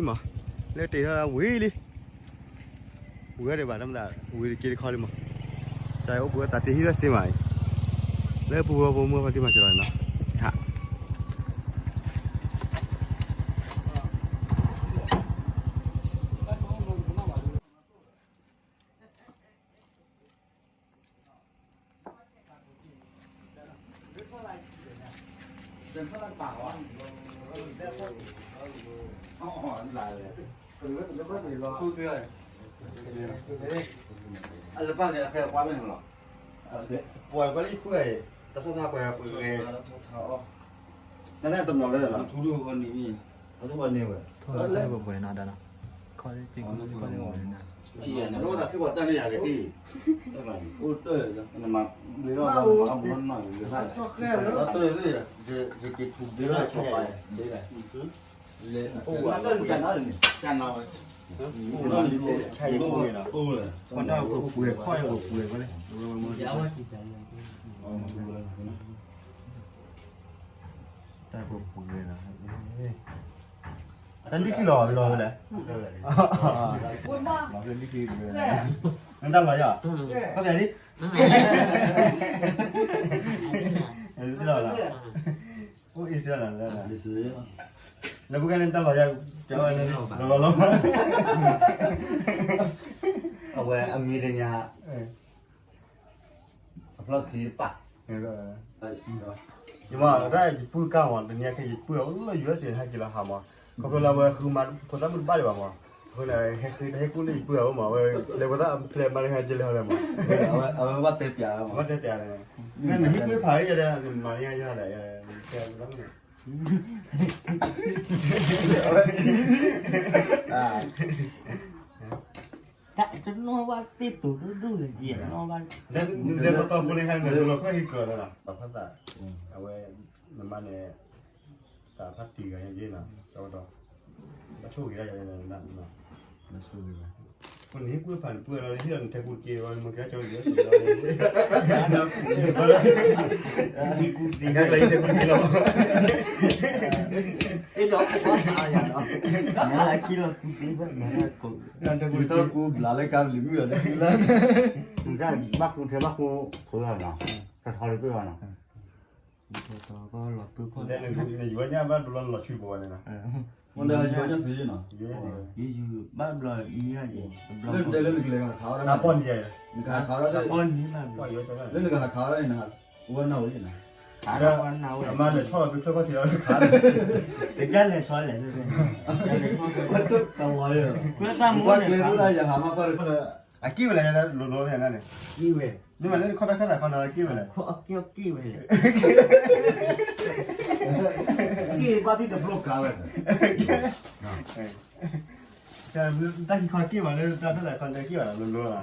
မး လၢတ့ထီၣ်ဝံၤလံ, ဝံၤဒံးဘၣ် တမ့ၢ်သး ဝံၤတက့တခီလံမး, ကအိၣ်ပှဲၤသးတ့ဟံၣ်လၢစ့မးအံၤ, လၢပူၤဝဲပမုၢ်ဖါတံၢ်မၤစၢၤလီၤနီၤ, ဟး အလပၢ်န့ၣ် အဖဲပှၤမ့ၢ်လီၤ, ပှၤပှၤလၢပှၤ, တၢ်ဆိကမိၣ်ပှၤပှၤဂ့ၤ, နတၢ်တနီၤလၢလီၤ, ထူဒိၣ်န့ၣ်မ့ၢ်, ထူဒိၣ်န့ၣ်ဝဲ, လၢပှၤပှဲၤနီၤတၢ်နီၤ, ခီ, ခီ, နလိၣ်သးထံပှၤတၢ်န့ၣ်ယၤက့ၤ, အိၣ်တၢ်, နမၤ, လီၤ, လီၤ, လၢ, တၢ်လံထံလီၤလီၤလဲၣ်, နတၢ်လီၤယၤ, ခီပီလံ, လီၤလီၤ, အိၣ်အ့စ့လီၤ, လၢပကန့ၣ်တၢ်လီၤယၤ, လီၤလီၤလီၤ, အဝဲအမံၤတညါ အဖျီၣ်ခံတပၢ်, ယမၤတၢ်ယပုၢ်ကၢ်မး တနံၤအံၤခဲ ယပုၢ်အအိၣ်လၢ ယူၢ်အ့စ့ ဟဲက့ၤလီၤဟးမး, ခီဖျိလၢအဝဲဃုမၤဖိသၣ်မုၣ်တဘၣ်ဒံးဘၣ်မး, အဃိန့ၣ် ဟဲဃုတဟဲကူၣ်လၢယပုၢ်အအိၣ်မး, အဝဲလဲၤဖိသၣ်ဖျဲးမၤလၢဟဲက့ၤလဲၤဟီလဲၣ်မး, အဝဲဘၣ်တဲပျး, ဘၣ်တဲပျးန့ၣ်, နဟံၣ်ကွ့ဖးလံယၤဒီး နမၤန့ၢ်ယၤဒီး, တနီၣ်ဘၣ်တ့တိၤဒိၣ်ဒိၣ်လၢယဲ, နတဲတီတီဖိန့ၣ် ဟဲန့ၣ် နလီၤခီၣ်ဟံၣ်ကီၤလီၤ, ပှၤဖးသး, အဝဲ, နမါန့ၣ်, သးဖးတံၢ်ဂၤညါယဲနီၤ, ဒီး, ဘၣ်ဆိၣ်ဂ့ၤဒၣ်ယၤ, နဆိၣ်ဂ့ၤဘၣ်, နဟံၣ်ကွ့ဖးန့ၣ် ပှဲၤလီၤ ဟံၣ်လီၤနထဲကူတက့ၢ်ဝဲ မ့ၢ်ကဲကၠီယဲစ့လီၤ, ဟံၣ်ကူတက့ၢ်လီၤ, အဲၣ်ဒိး, နလၢက့ၤလီၤကူတ့ၢ်ဘၣ်, နထဲကူတက့ၢ်, ကူဘျးလၢကါဘျံးမုၢ်လီၤ, ဘၣ်ကူထဲဘၣ်ကူဖိလီၤနီၤ, တထီတပ့ၢ်ဘၣ်နီၤ နယူၤညၣ်ဘၣ်ဒိလီၤနလီၤဆူပဝဲန့ၣ်နီၤ, မ့ၢ်ဒီးယူၤညၣ်သ့နီၤ, ယူၤဘၣ်ဘျီနံၤဟါက့ၤ, လၢနတဲလၢနကလဲၤခးဝဲဒၣ်, နကဟးခးဝဲဒၣ်, လၢနကဟးခးဝဲဒၣ်န့ၣ်, ဝဲနၢ်ဝဲန့ၣ်နီၤ, အမါလဲၤဆီၣ်လီၤသုချၢခီၣ်ထံးလီၤခး, ကလဲၤဆီလဲၣ်, ပှၤကျဲဒိၣ်ဒၣ်ယဟးမးပှၢ်, အက့ၢ်ဝဲလဲၣ်, လိၤလိၤန့ၣ်, က့ၢ်ဝဲ, မ့ၢ်မးလၢနခီၣ်တၢ်ခၢၣ်သးခီနီၤ က့ၢ်ဝဲလဲၣ်, က့ၢ်ဝဲ, က့ၢ်ဘၣ်သ့ၣ်တဘျီကါဝဲ, တၢ်ခံခီက့ၢ်မးလၢတၢ်ခၢၣ်သးခီန့ၣ် က့ၢ်ဝဲလိၤလိၤလီ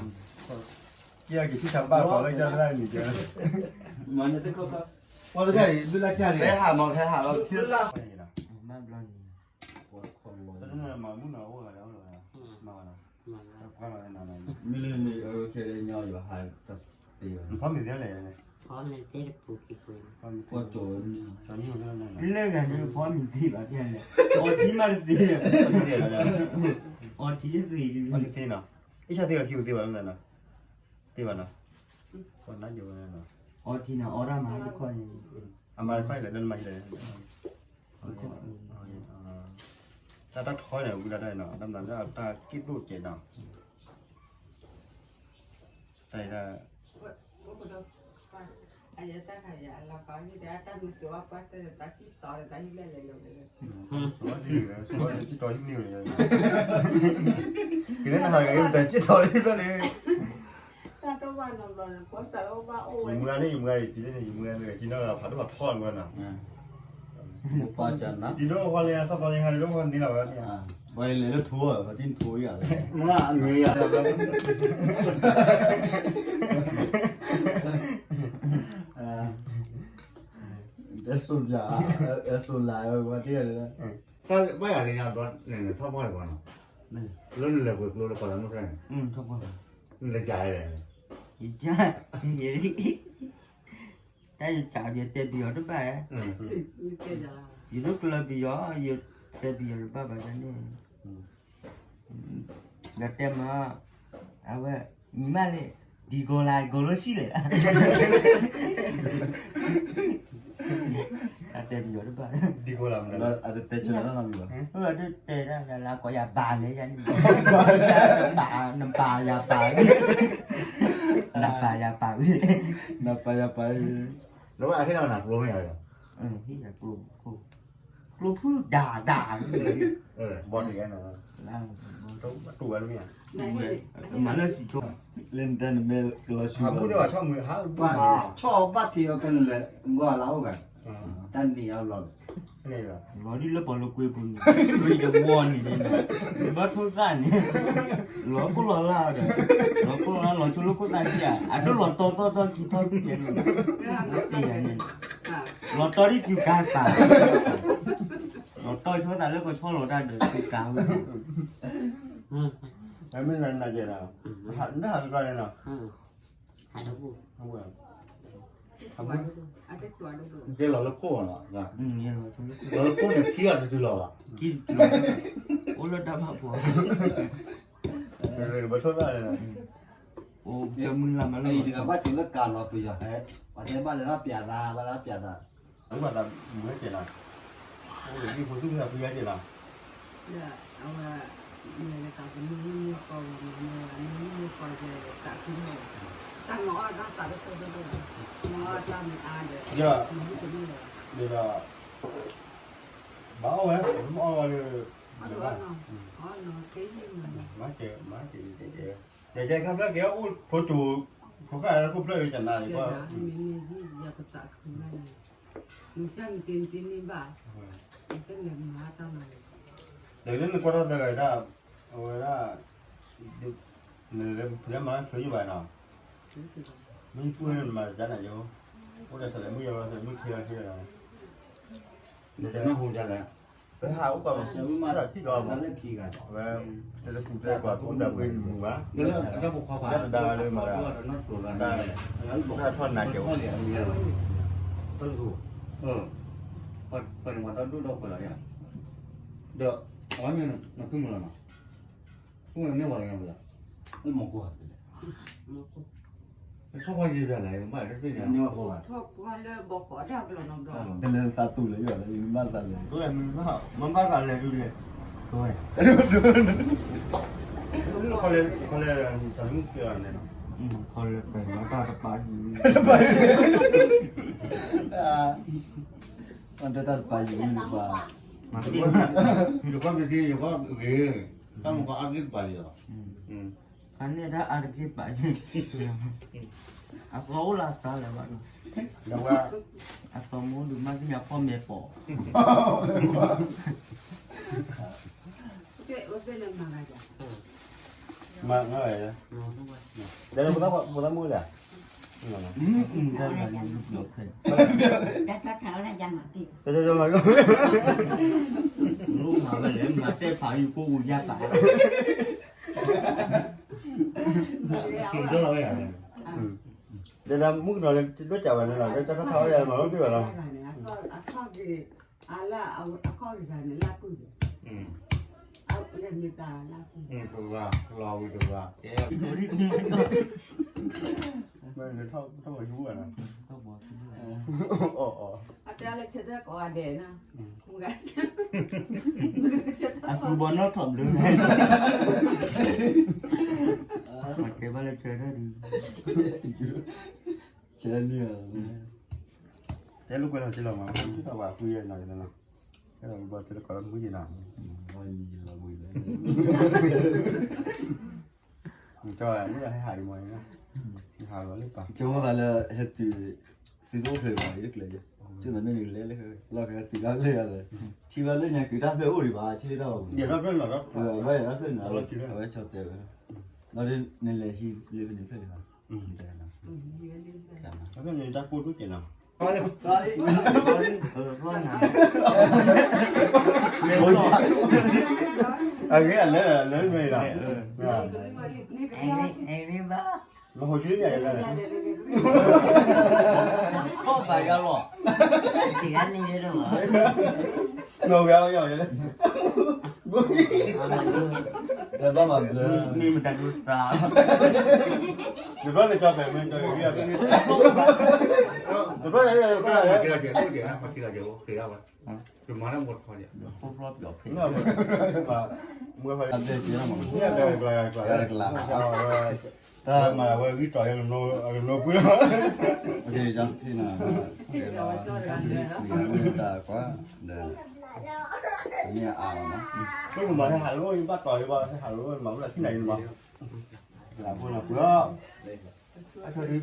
ၤ, က့ၢ်အက့ၤဆူၣ်ဆါဘၣ်ပှၤလၢတၢ်သရၣ်န့ၣ်, မၤန့ၣ်သ့ၣ်ခီခီ, ပှၤတဂၤအံၤ ဒုးလၢ်ဆၣ်န့ၣ်, ဟဲဟးမး ဟဲဟးလီၤ, ဘၣ်ဘျီန့ၣ်, မၤမုၢ်နီၤအိၣ်ဂၤဒီး, မၤဝဲနီၤ, မ့ၢ်လၢန့ၣ် အဝဲခဲလၢာ်ညီယွၤဟး, ဖီမ့ၤသ့လဲၣ်, ဖီမ့ၤသ့တပူၤက့ၤပှဲၤ, လၢဂၤန့ၣ်ဖီမ့ၤသ့ဘၣ်, အီထံမးတသ့, အီထံတသ့, သ့နီၤ, အ့ၣ်ဆၣ်သ့အီၤက့ၤသ့ဘၣ်, သ့ဘၣ်နီၤ, အီထံန့ၣ် အီတၢ်မၤတခီန့ၣ်, အမၤတခီလဲၣ် လၢနမၤလဲၣ်, တၢ်တၢ်ထီန့ၣ် ဝံၤလီၤတၢ်နီၤ, တၢ်မၤလၢတၢ်က့ၣ်ဒိၣ်ကဲးနီၤ, တၢ်အံၤဒၣ်, ကလဲၤနဟးဂၤအံၤ တၢ်က့ၣ်ထီၣ်လၢဟံၣ်ဖျၢၣ်န့ၣ်, ယမုၢ်ဂၤန့ၣ် ယမုၢ်ဂၤန့ၣ် တုၤလၢန့ၣ် ယမုၢ်ဂၤန့ၣ် က့ၤနီၢ်ဂၤဖးဒိၣ်ဖးထီန့ၣ်နီၤ, တုၤဒိၣ်ဃီလၢသီသီလၢဟါန့ၣ် ဒိၣ်ဃီန့ၣ်လီၤဝဲန့ၣ်, ပှၤလဲၤလၢထိ, ပှၤတံၢ်ထိယၤ, မ့ၢ်အမံၤယၤ, တဲစိၤပျး, အဲစိၤလၤဝဲ ပှၤတံၢ်ယၤလၢ, ဘၣ်ယၤလၢညါဘျီန့ၣ် ထီၣ်ပှၢ်တပှၤနီၤ, လၢနလဲၤပှ့ၤကျိလၢပှၤလၢမုၢ်ထၢၣ်န့ၣ်, နလဲၤကလဲၣ်, ယက, တၢ်ယစးယတဲပယီၤတဘၣ်ဧါ, ယဒိၣ်ကျၢၤပယီၤ ယတဲပယီၤတဘၣ်ဘၣ်န့ၣ်, ယတဲမး, အဝဲ, ညီမလေး, ဒီကိုလာကိုလို့ရှိလေ, အတဲပယီၤတဘၣ်, ဒီကိုလာမလဲ, အတတဲဆၢလီၤနီတမံၤဘၣ်, တဲဒၣ်လၢကီးယၤဘၣ်လဲၣ်ယၤန့ၣ်, နဘၣ်ယၤဘၣ်, နဘၣ်ယၤဘၣ်, နဘၣ်ယၤဘၣ်, နဘၣ်အဟ့ၣ်လီၤနၤကျိမ့ၢ်, ဟ့ၣ်ယၤကျိ, ကျိဖုဒၣ်ဒၣ်, ဘီတယါန့ၣ်, တူၢ်ဝဲတမ့ၢ်, မၤလၢစံးကၠိ, လၢနတဲနမ့ၢ်ကလီၤဆူ, ဆီၣ်ဘၣ်ထံးအီၤဖဲလဲၣ်, မ့ၢ်လၢအိၣ်ဂၤ, တၢ်နံၤအလီၢ်, လီၤဒ်လၢပှၤလၢကွဲပူၤန့ၣ်, ရံၣ်တဝီန့ၣ်, ဘၣ်ထိသၣ်န့ၣ်, လီၤခိၣ်လီၤလၢ်ဒီး, လီၤခိၣ်လီၤလၢ်လီၤဆိလၢခိၣ်သၣ်ကံၢ်ဧါ, အဒိၣ်လီၤတီတီတီခံထီၣ်ကံၢ်န့ၣ်, တ့ၢ်ယၤန့ၣ်, လီၤတီဒ်ကူကါတပၤ, လီၤတီဆိသးလၢကဆီလီၤတၢ်ဒီးကူကါဝဲ, မ့ၢ်နနာ်ကဲဒၣ်, နတၢ်ဟးကကျီန့ၣ်နီၤ, တဲလီၤလၢခိၣ်လီၤ, လီၤလၢခိၣ်န့ၣ် ခံဂၤတတုၤလီၤဘၣ်, အိၣ်လၢတၢ်ဘၣ်ဖှီၣ်, ဘၣ်ထိသၣ်န့ၣ်, အိၣ်မုၢ်လၢ်မးလၢ အံၤတဂၤဘၣ်တုၤလၢကၤလီၤပယီၤဟဲ, ပှၤတဲဘၣ်လဲၤထီၣ်ပၠးသး ဘၣ်လၢပၠးသး, အဝဲသးမုာ်ဝဲကဲလီၤ, အိၣ်လၢမံၤဖိသူၣ်ကသးဖုယါကဲလီၤ, ဒီးအဝဲ, မ့ၢ်လၢကးကမုၢ်မုၢ်မုၢ်ကီၢ်ဝဲန့ၣ် မ့ၢ်ဝဲမုၢ်မုၢ်ကီၢ်ကဲသးဖုန့ၣ်, တၢ်မၤအီၣ်တၢ်သးတခိၣ်တဒိၣ်ဘၣ်, မၤအီၣ်တၢ်မ့ၢ်အါဒီး, ဒီး, ဘၣ်အီၣ်ဝဲ, မ့ၢ်အီၣ်ဝဲလၢ, မၤကဲ, မၤကဲ, ကဲကဲခါဖျၢၣ်ကဲအိၣ်ဖိတိၤ, ဖိဃၢ်လၢခိၣ်ဖျၢၣ်လၢကနၤန့ၣ်, မ့ၢ်ယပသးခုလၢန့ၣ်, မ့ၢ်ကၢ်မ့ၢ်တ့မ့ၢ်တ့န့ၢ်ဘၣ်, မ့ၢ်တလဲၤမၤတၢ်လီၤန့ၣ်, ဒီးလၢနကွၢ်တၢ်သးဂၤဒၣ်, အဝဲဒၣ်, နလဲၤမၤလၢချုးယဘၣ်နီၤ, မ့ၢ်ပှၢ်န့ၣ်မၤတကါန့ၣ်ယိ, အိၣ်ဒီးစလဲၤမုၢ်ယီၤလီၤ စလဲၤမုၢ်ခံဂၤခံဂၤလီၤ, နတနၢ်ဟူဒ်လဲၣ်, ပဟးအိၣ်ကီးမ့ၢ်စဲမုၢ်မၤသးထံၣ်ကီးမး, ဝဲ, တလၢပူၤတဲကွၢ်သူၣ်အုးသးပှ့ၤမုာ်မး, တၢ်တဒါလၢမၤ, တၢ်ထီၣ်နးကဲး, တၢ်ထီၣ်နးကဲး, ပှၤန့ၣ်ပှၤဒီဒူၣ်ဒီပှၤလီၤ, ဒီး, အဝဲန့ၣ်နဖုမုၢ်လီၤနီၤ, ဖုမုၢ်န့ၣ်ပှၤလီၤ, မ့ၢ်မီၢ်ကိၢ်, ထီၣ်ပှၤယံၤဒၣ်လဲၣ်, ဘၣ်တသ့ၣ်ညါ, ထီၣ်ပှၤလၢဘီကီးတၢ်ကလီၤနီတဘျီ, လဲၤသးတူၢ်လဲၤယွၤလဲၤ မ့ၢ်ဘၣ်သးလဲၤ, မ့ၢ်ဘၣ်သးလဲၤဒုးလဲၤ, ခီလဲၣ်, ခီလဲၣ်, ခီလဲၣ်ပှၤတၢ်တပာ်ယံၤ, တၢ်တပာ်ယံၤန့ၣ်ပှၤ, ယကွၢ်ပသံ ယကွၢ်ဂ့ၤ, တၢ်မကီအါဂ့ၢ်တပာ်ယံၤလီၤ, အန့ၣ်တၢ်အါတက့ၢ်ပာ်, အသီအိၣ်လၢအသးလၢၤဘၣ်နီၤ, အသီမ့ၢ်ဒုးမၤသ့ၣ်ညါဖီၣ်မဲာ်ပိာ်, မၤ, မၤ, ဖိသၣ်မုၣ်လဲၣ်, တၢ်ထါထါဝဲဒၣ်ယၤမၤတ့ၢ်, တၢ်ထါထါဝဲဒၣ်ယၤမၤတ့ၢ်, မၤတဲဖးယုၢ်ကိၣ်အူယၢ်သး, ဒီးမုၣ်ကနီၤလၢဒိၣ်ကးဝဲန့ၣ်လီၤ လၢတၢ်ထါထါဝဲဒၣ်မၤလီၤတ့ၢ်ဘၣ်လီၤ, အခီၣ်က့ၤ, အလၢအခီၣ်က့ၤဂၤန့ၣ် လၢပုၢ်ဒီး, လဲၤမ့ၢ်တၢ်လၢပုၢ်, တဂၤ, လီၤဝံၤတဂၤ, ကဲ, ထီၣ်ဘီယူၤဘၣ်နီၤ, အတဲလၢဆဲးတၢ်ကိးဂၤဒဲးနီၤ, အကူဘီနီၣ်ထီၣ်ဘျုး, ကဲဘၣ်လၢဆဲးတၢ်ဒုး, ဆဲးတၢ်န့ၣ်, တဲလိာ်ကွဲလီၤစ့လီၤမး, ထီၣ်ဘီကွံာ်နီၤ, တဲလိာ်ကွဲလီၤမုၢ်ယံၤနီၤ, မုၢ်ဟဲဟးအံၤမး, ဟးလီၤလၢပၤ, ကၠိမိၣ်သးလၢဟဲတုၤ, သုတအိၣ်ဖျဲၣ်ဘၣ် ယတကျဲၤ, ကၠိသးမ့ၢ်န့ၣ်လဲၤလၢ, လီၤကဟဲတုၤတၢ်ဖျၢၣ်ယၤလဲၣ်, ထံၣ်ဘၣ်လၢညါကုၤတၢ်ဖျၢၣ်အိၣ်ဒံးဘၣ် ထံၣ်လၢတၢ်ဘၣ်, ဘၣ်ယၤတၢ်ဖျၢၣ်န့ၣ်, အဝဲဆီတဲဝဲ, လီၤဒ်နလဲၤဟံးလၢဖဲန့ၣ်ဖျၢၣ်န့ၣ်ဘၣ်, တၢ်ကိၢ်ဒိၣ်ကဲနီၤ အဂ့ၢ်အလၢလၢမ့ၢ်လီၤ, ဘၣ်, မဟိးကံန့ၣ်ယလဲၣ်, ခီၣ်ဘၣ်ယၤလီၤ, တဂၤန့ၣ်ယဲဒၣ်ဘၣ်, နီၢ်ဂၤယလဲၣ်, တဘၣ်မၤဘျၢ, မ့ၢ်မတၤဒိသး, တဘျီန့ၣ်ကၠီဖဲမ့ၢ်ကၠီဖဲ, တဘျီန့ၣ်, မၤဝဲ, မၤဝဲဂံၢ်တီၤ, အကနိပှံၢ်လီၤ, တၢ်ကွၢ်, မ့ၢ်အါလီၤ, မၤဟဲဟးလိဘၣ်တီၤဘၣ်, ဟဲဟးလိမၤဝဲလၢထံၣ်နၤအံၤမး, လၢဖိနၤပှၤ, အဆၢဒု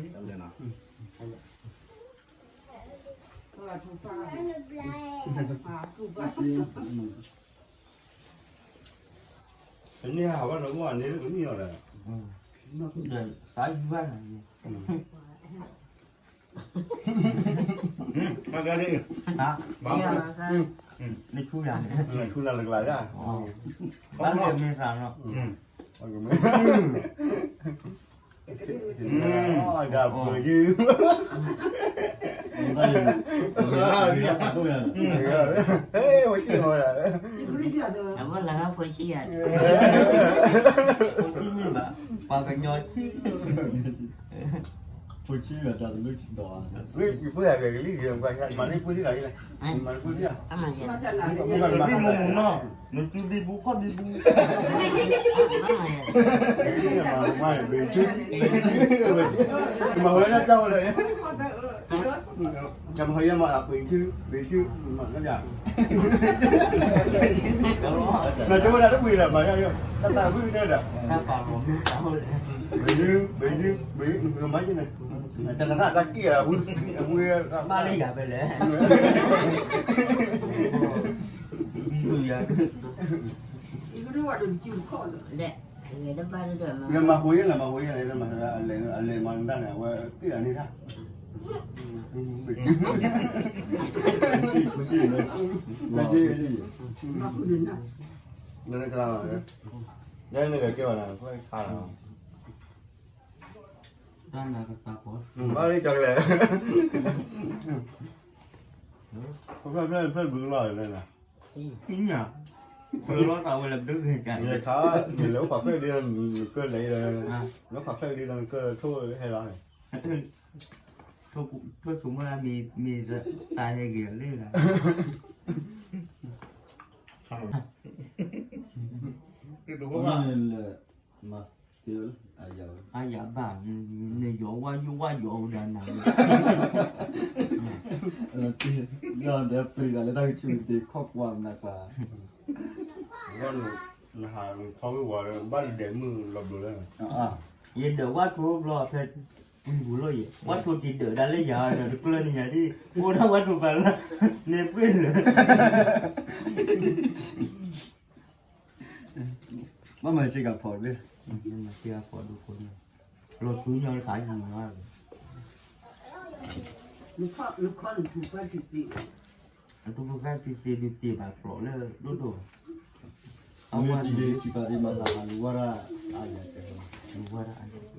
တန့ၢ်ဟးဝဲနအိၣ်အန့ၣ်ကမံၣ်အီၤဒီး, သးယူၤဘၣ်နၤ, နဆူယၤန့ၣ်, ဆူနၤတကလးဒၣ်, ဘၣ်လၢမ့ၢ်သးနီၤ ဒၣ်ပှဲၤယုၢ်, ဝဲကံၢ်ဝဲဒၣ်, အဝဲလၢဖိဆံးယၤ, ဖိဆံးမ့ၢ်ဘၣ်, ပှၤကညီဆံး, ဖိဆံးဘၣ်တၢ်တလိၣ်ဆံးဒီး, မၤလၢပှဲၤလံ, မၤလၢပှဲၤလံ, မၤလၢပှဲၤလံ, မၤလၢပှဲၤလံ, မၤလၢပှဲၤလံ, မၤလၢပှဲၤလံ, နသုဘံဘူခီၣ်ဘံဘူ, မၤဝဲဒၣ်တၢ်ဝဲဒီး, ကမၤဟီယဲမၤပှ့ၤထူ, ပှ့ၤထူ, မၤကဒၣ်, မၤတဲဝဲဒၣ်တပှ့ၤဒီးမၤယါယီ, တၢ်သးဝံၣ်ကတၢၢ်ဒီး, ပှ့ၤထူ, ပှ့ၤထူ, ပှ့ၤထူ, မၤယါန့ၣ်, တနၤတၢ်က့ၢ်အဝံၣ်, အဝံၣ်, ဘၣ်လၢယၤဖဲလဲၣ်, ဘံဘူယၤ, လၢမၤဃိယဲၢ်န့ၣ် မၤဃိယဲၢ်န့ၣ် အလဲၤမၤတၢ်န့ၣ် အဝဲသ့ၣ်အန့ၣ်တၢ်, လၢနကလၤ, လၢနကဲဘၣ်နၤ, ဘၣ်လၢကလဲၣ်, ဖျၢၣ်ဖျၢၣ်ဖျၢၣ်ဘုလီၤလဲၣ်နၤ, သ့ၣ်ညါ, ဖျၢၣ်လီၤသးဝဲလၢဘုဂ့ၤကါ, နလဲၤအိၣ်ခိးဖျၢၣ်ဒ်နကလဲၤဒီး, နအိၣ်ခိးဖျၢၣ်ဒ်နကထိၣ်ဟဲလီၤန့ၣ်, ထိၣ်ဆိကမိၣ်လၢမ့ၢ်တၢ်ဟဲဂ့ၤလၢ, မၤသ့, အယၤဘၣ်, နယီၤဝါယိၣ်ဝါယီၤဝဲဒၣ်နၤ, ဒီးပျံၤတၢ်လၢတၢ်ကဆူးတ့ခီၣ်ကွၢ်မနၤကွၢ်, နဟးခီဝံၣ်ဝီၤဒီး ဘၣ်ဒဲးမုၢ်လီၤဘျိးလၢ, ယဒၢးဝၣ်ထိဘျီဖဲ, ပူၤပူၤလီၤယဲ, ဝၣ်ထိက့ၤဒၢးဒၣ်လၢယၤဒီး တကျၢၢ်န့ၣ်ယၤဒ်, အိၣ်ဒၣ်ဝၣ်ထိပာ်လၢ, န့ၣ်ပှ့ၤလၢ ဘၣ်မၤစ့ကၤဖီးတဘ့ၣ်, မၤစ့ကၤဖီးဒိၣ်ဖိန့ၣ်, လီၤထူညီတခါယံၤမး, နခီနထူပှၢ်တသ့, အထူပှၢ်တသ့ဒုးသ့ဘၣ်ကျိးလၢဒိၣ်ဒိၣ်, အဝဲဒ်ဒ်စံးပာ်ဒ်မၤသးဟးလူၤဝဲဒၣ်အါယၤ, လူၤဝဲဒၣ်အါယၤ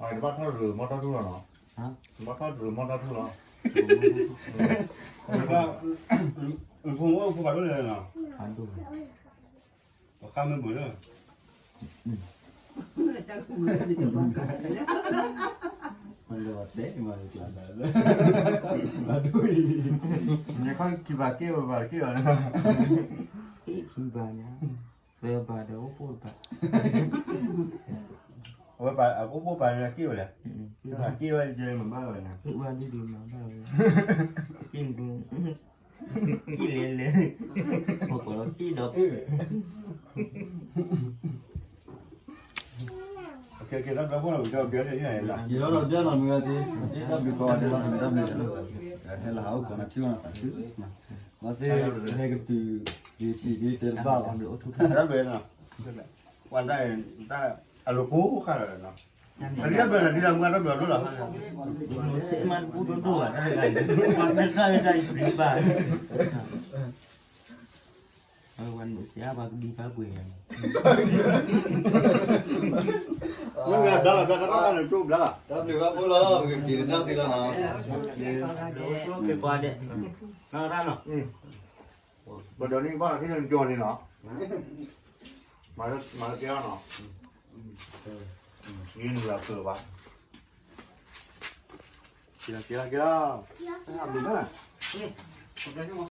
တဘၣ်ထီၣ်တရူးမီၢ်ထီၣ်ထူလီၤနီၤ, တဘၣ်ထီၣ်တရူးမီၢ်ထီၣ်ထူလီၤ, ဖိမုၣ်ဖိပှၤဒိၣ်လဲၣ်နီၤ, ပှၤဃါမ့ၢ်ဘၣ်လၢ, မ့ၢ်တဲမ့ၢ်ကျါ, နခီခံဘၣ်က့ၢ်ဝဲဘၣ်က့ၢ်အီၤ, ခံဘၣ်ညါ, သၢဘၣ်ဒီးအိၣ်ဖှိၣ်တဘၣ်, အဝဲပှၤအိၣ်ဖှိၣ်ပှၤန့ၣ်က့ၢ်ဝဲလဲၣ်, က့ၢ်ဝဲယဲမၤဘၣ်ဝဲန့ၣ်, ဝဲဒ်ဒုးမၤဘၣ်ဝဲ, က့ၢ်, က့ၢ်လဲၤလဲၤ, ပကိးလီၤက့ၢ်ဒီး, က့ၤလီၤဒီးဘျၢနီၤမုၢ်ဂၤသ့, က့ၤလီၤဒီးဘျၢနီၤမုၢ်ဂၤသ့, တၢ်ဘျုးကိးဂၤဒဲးလီၤ, တၢ်ဘျုး, ဟဲလီၤဟးအိၣ်ခိးနၤထံၣ်ဝဲနၤသးခု, မၤသ့ဟဲကတုၤ, ယဆံးဒ်တဲတဘၣ်ဘၣ်, တၢ်ဘျုး, ပှၤတၢ်, အလိၤကိးဃာ်လီၤ, အဒ်တၢ်ဘျုးနၤဒ်တၢ်မုၢ်တၢ်ဘျုးဒိၣ်လီၤ, စဲးမးတပူၤဒိၣ်ဒိၣ်ဘၣ်, ပှၤမ့ၢ်တၢ်လၢတၢ်အံၤပျံၤဘၣ် ပှၤန့ၣ်စံးပှၤကဒံပှၤပှ့ၤ, ဘျါလီၤ ဘျါလီၤ ဘျါလီၤ ဘျါလီၤ တၢ်ဘျုးဘၣ်ဖိလီၤ ပကက့ၤတၢ်သ့လီၤနီၤ, ပှၤဒဲး, ပဒီးန့ၣ်ဘၣ်လီၤထံၣ်လၢနကၠီန့ၣ်နီၤ, မၤလၢကဲနီၤ, ယနုာ်လီၤပၢၤဘၣ်, က့ၤလီၤ က့ၤလီၤ က့ၤလီၤ, တၢ်ဘျုးဘၣ်